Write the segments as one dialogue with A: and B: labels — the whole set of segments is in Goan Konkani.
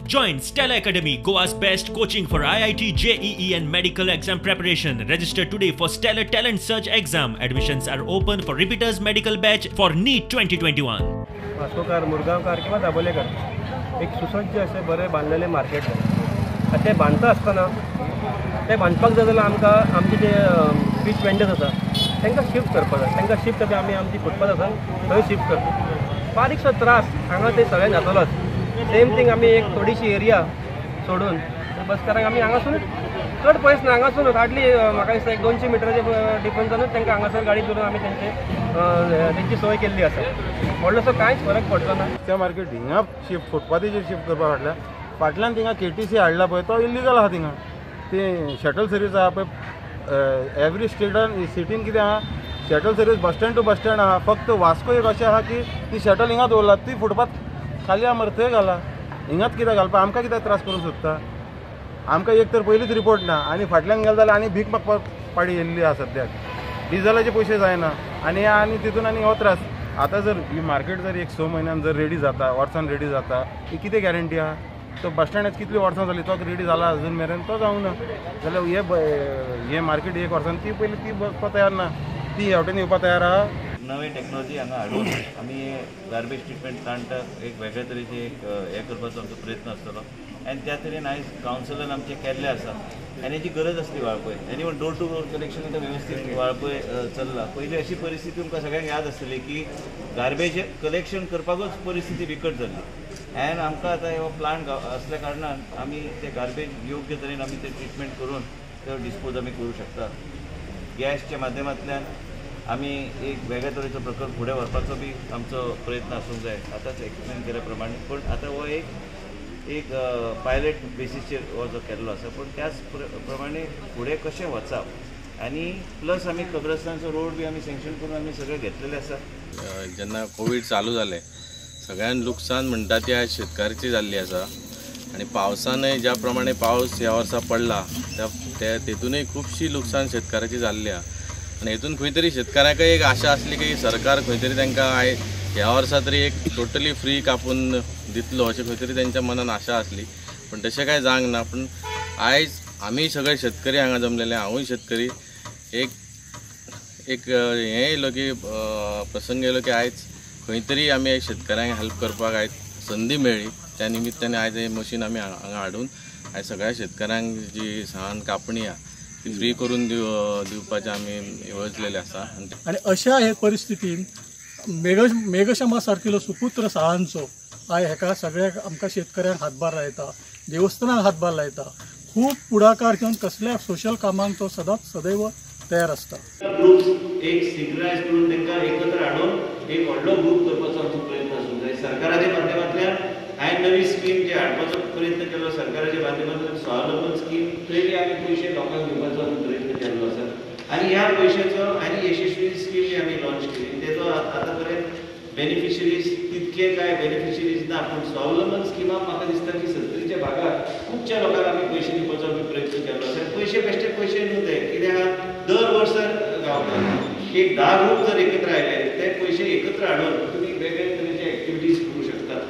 A: Join Stellar Academy, Goa's best coaching for IIT, JEE and medical exam preparation. Register today for Stellar Talent Search exam. Admissions are open for repeaters medical batch for NEET 2021.
B: Vascokar, Murgaonkar किंवा दाबोलेकर एक सुसज्ज अशें बरें बांदलेलें मार्केट आनी तें बांदता आसतना तें बांदपाक जाय जाल्यार आमकां आमचे जे फीश वेंडर्स आसा तांकां शिफ्ट करपाक जाय. तांकां शिफ्ट आमी आमी आमची फुटपाथ आसा थंय शिफ्ट करता. बारीकसो त्रास हांगा ते सगळ्यांक जातलोच. सेम थिंग आमी एक थोडीशी एरिया सोडून बसकारांक आमी हांगासून चड पयस ना, हांगासून हार्डली म्हाका दिसता एक 200 मिटराचे डिफरन्सानूच तांकां हांगासर गाडी दवरून आमी तेंचे तेंची सोय केल्ली आसा. व्हडलोसो कांयच फरक पडचो ना.
C: त्या मार्केट हिंगा शिफ्ट फुटपाथीचेर शिफ्ट करपा फाटल्यान फाटल्यान थिंगा KTC हाडला पळय, तो इल्लिगल आहा. थिंगा ती शटल सर्वीस आहा पळय, एवरी स्टेटान सिटीन कितें आहा shuttle service bus stand to bus stand आहा. फक्त वास्को एक अशें आहा की ती शटल हिंगा दवरला, ती फुटपाथ खाली आहा मरे, थंय घाला. हिंगाच कित्याक घालपा, आमकां कित्याक त्रास करूंक सोदता? आमकां एक तर पयलींच रिपोर्ट ना आनी फाटल्यान गेले जाल्यार आनी भीक मागपाक पाडी येयल्ली आहा. सद्याक डिजलाचे पयशे जायना आनी आनी तितून आनी हो त्रास. आतां जर ही मार्केट जर एक 6 म्हयन्यान जर रेडी जाता, वर्सान रेडी जाता, ही कितें गॅरंटी आहा? तो बस स्टँडाक कितली वर्सां जाली तो रेडी जाला अजून मेरेन तो जावंक ना. जाल्यार हे मार्केट एक वर्सान ती पयली ती बसपाक तयार ना, ती ह्या वटेन येवपाक तयार आहा.
D: नवे टेक्नॉलॉजी हांगा हाडून आमी गार्बेज ट्रिटमेंट प्लांटाक एक वेगळे तरेचे एक हें करपाचो आमचो प्रयत्न आसतलो. आनी त्या तरेन आयज कावन्सिलान आमचें केल्लें आसा आनी हेची गरज आसली वाळपय. आनी even door to door collection आतां वेवस्थीत वाळपय चल्लां. पयलीं अशी परिस्थिती तुमकां सगळ्यांक याद आसतली की गार्बेज कलेक्शन करपाकूच परिस्थिती बिकट जाल्ली. आनी आमकां आतां हो प्लांट आसल्या कारणान आमी ते गार्बेज योग्य तरेन आमी ते ट्रिटमेंट करून ते डिस्पोज आमी करूं शकता. गॅसच्या माध्यमांतल्यान आमी एक वेगळ्या तरेचो प्रकल्प फुडें व्हरपाचो बी आमचो प्रयत्न आसूंक जाय, आतांच एक्सप्लेन केल्या प्रमाणे. पूण आतां हो एक एक पायलट बेसीसचेर हो जो केल्लो आसा, पूण त्याच प्रमाणे फुडें कशें वचप आनी प्लस आमी कब्रस्तानचो रोड बी आमी सँक्शन करून आमी सगळें घेतलेलें आसा.
E: जेन्ना कोवीड चालू जालें सगळ्यान लुकसाण म्हणटा ती आयज शेतकाराची जाल्ली आसा. आनी पावसानय ज्या प्रमाणे पावस ह्या वर्सा पडला त्या तेतूनय खुबशी लुकसाण शेतकाराची जाल्ली आहा. आनी हेतून खंय तरी शेतकारांकय एक आशा आसली की सरकार खंय तरी तांकां आयज ह्या वर्सा तरी एक टोटली फ्री कापून दितलो अशें खंय तरी तेंच्या मनान आशा आसली, पूण तशें कांय जावंक ना. पूण आयज आमी सगळे शेतकरी हांगा जमलेले, हांवूय शेतकरी, एक एक हें येयलो की प्रसंग येयलो की आयज खंय तरी आमी शेतकऱ्यांक हेल्प करपाक आयज संदी मेळ्ळी. त्या निमित्तान आयज हें मशीन आमी हांगा हाडून आयज सगळ्या शेतकऱ्यांक जी सामान कापणी आहा ती फ्री करून दिवपाचें आमी येवजलेलें आसा.
F: आनी अशा हे परिस्थितीन मेघशमा सारकिलो सुपुत्र साळांचो आयज हेका सगळ्याक आमकां शेतकऱ्यांक हातभार लायता, देवस्थानाक हातभार लायता, खूब पुढाकार घेवन कसल्या सोशल कामांक तो सदांच सदैव तयार आसता.
D: ग्रुप्स एक सिंक्रनायज करून तांकां एकत्र हाडून एक व्हडलो ग्रूप करपाचो आमचो प्रयत्न आसूंक जाय. सरकाराच्या माध्यमांतल्यान हांवें नवी स्कीम जी हाडपाचो प्रयत्न केलो, सरकाराच्या माध्यमांतल्यान स्वावलंबन स्कीम, थंय आमी पयशे लोकांक दिवपाचो आमी प्रयत्न केल्लो आसा. आनी ह्या पयशाचो आनी यशस्वी स्कीम जी आमी लॉन्च केली तेजो आतां पर्यंत बेनिफिशरीज तितके काय बेनिफिशरीज ना, पूण स्वावलंबन स्किमाक म्हाका दिसता की सत्तरीच्या भागात खुबच्या लोकांक आमी पयशे दिवपाचो आमी प्रयत्न केल्लो आसा. पयशे बेश्टे पयशे न्हू ते, कित्याक दर वर्सा गावता एक 10 ग्रूप जर एकत्र आयले ते पयशे एकत्र हाडून तुमी वेगळे तरेचे एक्टिविटीज करूं शकतात.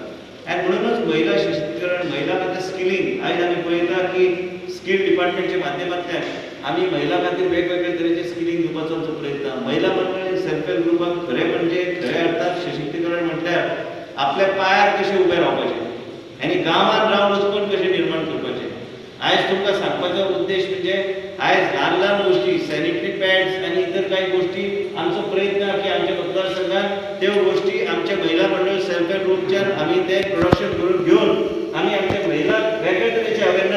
D: आनी म्हणूनच महिला सशक्तीकरण, महिला खातीर स्किलिंग, आयज आमी पळयता की स्कील डिपार्टमेंटच्या माध्यमांतल्यान आमी महिला खातीर वेगवेगळे तरेचे स्किलिंग दिवपाचो आमचो प्रयत्न. महिला मंडळ सेल्फ हेल्प ग्रुपाक खरें म्हणजे खऱ्या अर्थान सशक्तीकरण म्हटल्यार आपल्या पांयार कशें उबें रावपाचें आनी गांवांत रावन उत्पन्न कशें निर्माण करपाचें. आयज तुमकां सांगपाचो उद्देश म्हणजे आयज ल्हान ल्हान गोश्टी सॅनिटरी पॅड्स आनी इतर कांय गोश्टी आमचो प्रयत्न की आमच्या मतदारसंघात त्यो गोश्टी आमच्या महिला मंडळ सेल्फ हेल्प ग्रुपच्यान आमी ते प्रोडक्शन करून घेवन आमी आमच्या महिलांक वेगळे तरेचे अवेरनस